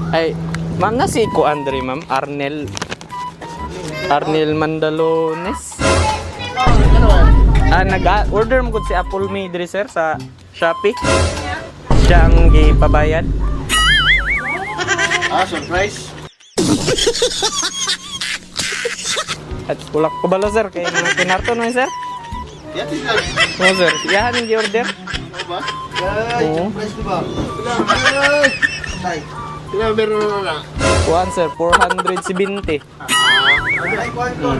Ay, ma'am na si ko Andre, ma'am. Arnel. Arnel Mandalones. Ah, nag-order mo gud si Apple Me diri, sir, sa Shopee. Siya ang gipabayad. Ah, surprise. At kulak ko balo, sir, kay mga kinarton man, sir. Yan sila. Oo, sir. Iyahan ang gi-order. Ano ba? Ay, Oo. surprise di ba? Sila, ay! Tay. Sila, meron na na. Kuan, sir, 470. Ay, kuhan ko.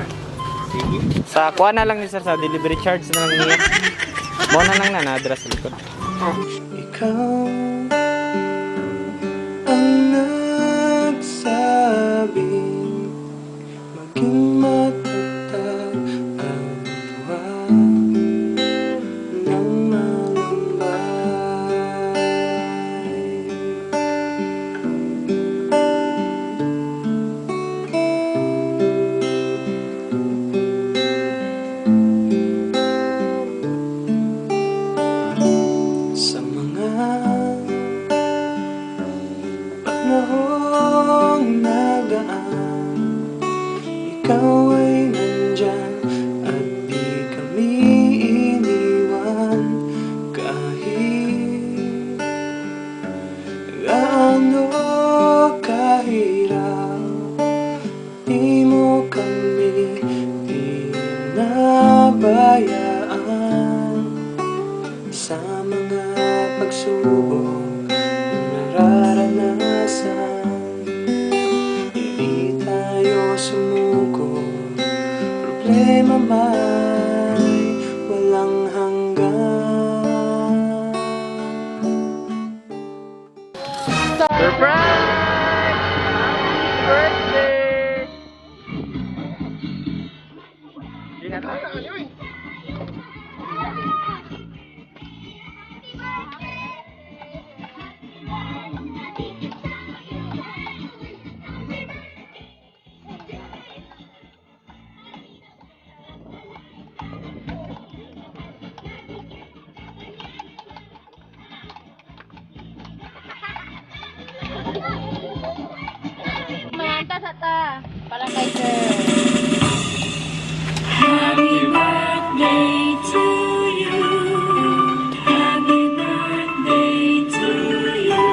Sige. Sa kuan na lang ni sir, sa delivery charge na lang niya. Mo na lang na naadra sa likod. Ikaw ang nagsabing maging matatag at huwag nang malambay. Sa mga panahong nagaan, ikaw ay nandyan at di kami iniwan. Kahit gaano kahirap, di mo kami pinabayaan. Sa mga pagsubok na nararanasan, hindi tayo sumuko. Problema man, walang hanggan. Surprise! Happy birthday! Di na tayo. Manganta sa ta. Para kay sir. Happy birthday to you. Happy birthday to you.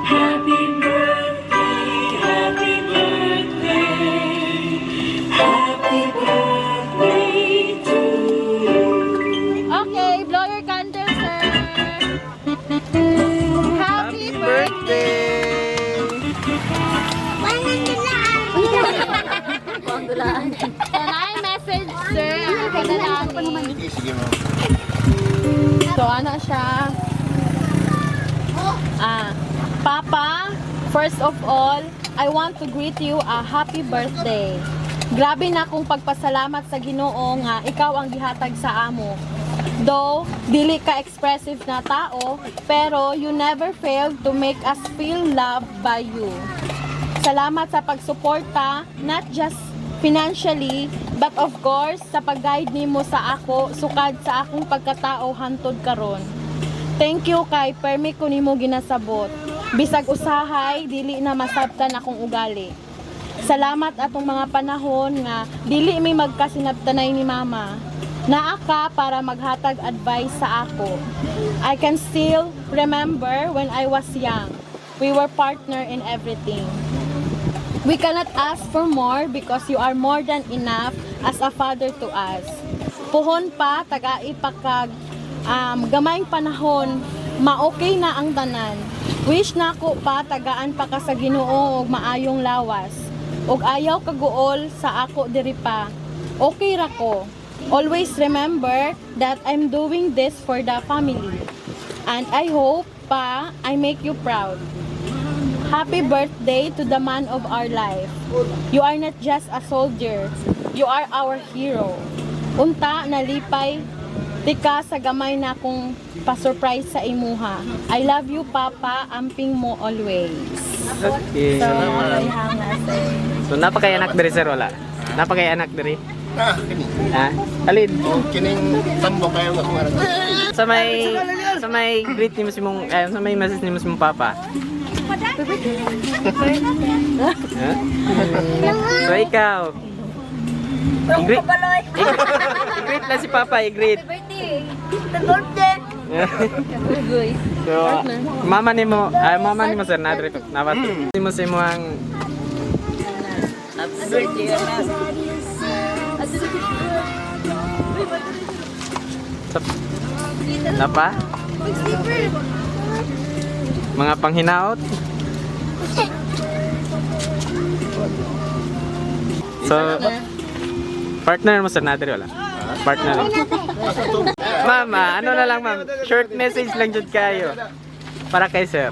Happy birthday, happy birthday. Happy birthday to you. Okay, blow your candle, sir. Happy birthday! So, na message, sir. Ako na lang. Sige, sige mo. So, ano siya? Ah, Papa, first of all, I want to greet you a happy birthday. Grabe na akong pagpasalamat sa Ginoo nga ikaw ang gihatag sa amo. Though dili ka expressive na tao, pero you never failed to make us feel loved by you. Salamat sa pagsuporta, not just financially, but of course, sa pag-guide nimo sa ako, sukad sa akong pagkatao hantod karon. Thank you kay permi ko nimo ginasabot. Bisag usahay, dili na masabtan akong ugali. Salamat atong mga panahon nga dili mi magkasinabtanay ni mama. Naa ka para maghatag advice sa ako. I can still remember when I was young. We were partner in everything. We cannot ask for more because you are more than enough as a father to us. Puhon pa, tagai pa kag gamayng panahon, ma-okay na ang tanan. Wish na ko pa, tagaan pa ka sa Ginoo og maayong lawas. Og ayaw kaguol sa ako diri pa. Okay ra ko. Always remember that I'm doing this for the family. And I hope pa I make you proud. Happy birthday to the man of our life. You are not just a soldier. You are our hero. Unta nalipay tika sa gamay na akong pa-surprise sa imuha. I love you, Papa. Amping mo always. Okay. So, hanga, sir. So napakay anak diri, sir, wala. Napakay anak diri. Ah, kini. Ha? Alin? O, kining tambo kayo nga kung ano. Sa may greet nimo si mong eh, sa may message nimo si mong papa. Ha? So ikaw. I-greet. I-greet lang si Papa, i-greet. So, mama nimo, ay mama nimo sir na diri nabat. Nimo sa imong Napa? Mga panghinaot? So, partner mo sir na diri wala? Partner. Mama, ano na lang, ma'am? Short message lang jud kayo. Para kay sir.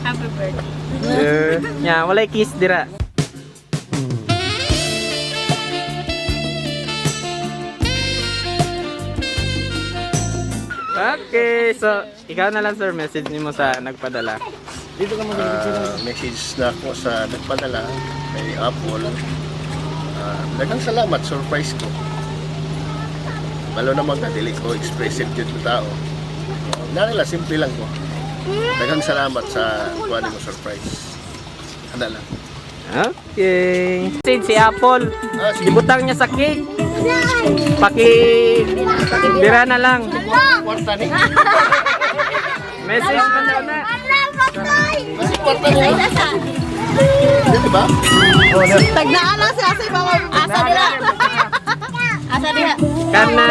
Happy birthday. Yeah, walay kiss dira. Okay, so ikaw na lang sir, message nimo sa nagpadala. Message na ako sa nagpadala kay Apple. Daghang salamat, surprise ko. Balo naman ka, dili ko expressive yun na tao. Narila, simple lang ko. Daghang salamat sa kuha mo surprise. Handa lang. Okay. Message si Apple. Ah, sige. Ibutang niya sa cake. Paki bira na lang. Kwarta ni. Message man daw na. Kasi kwarta ni. Di ba? Tagnaan lang sila sa ibang. Asa nila? Asa nila? Kana.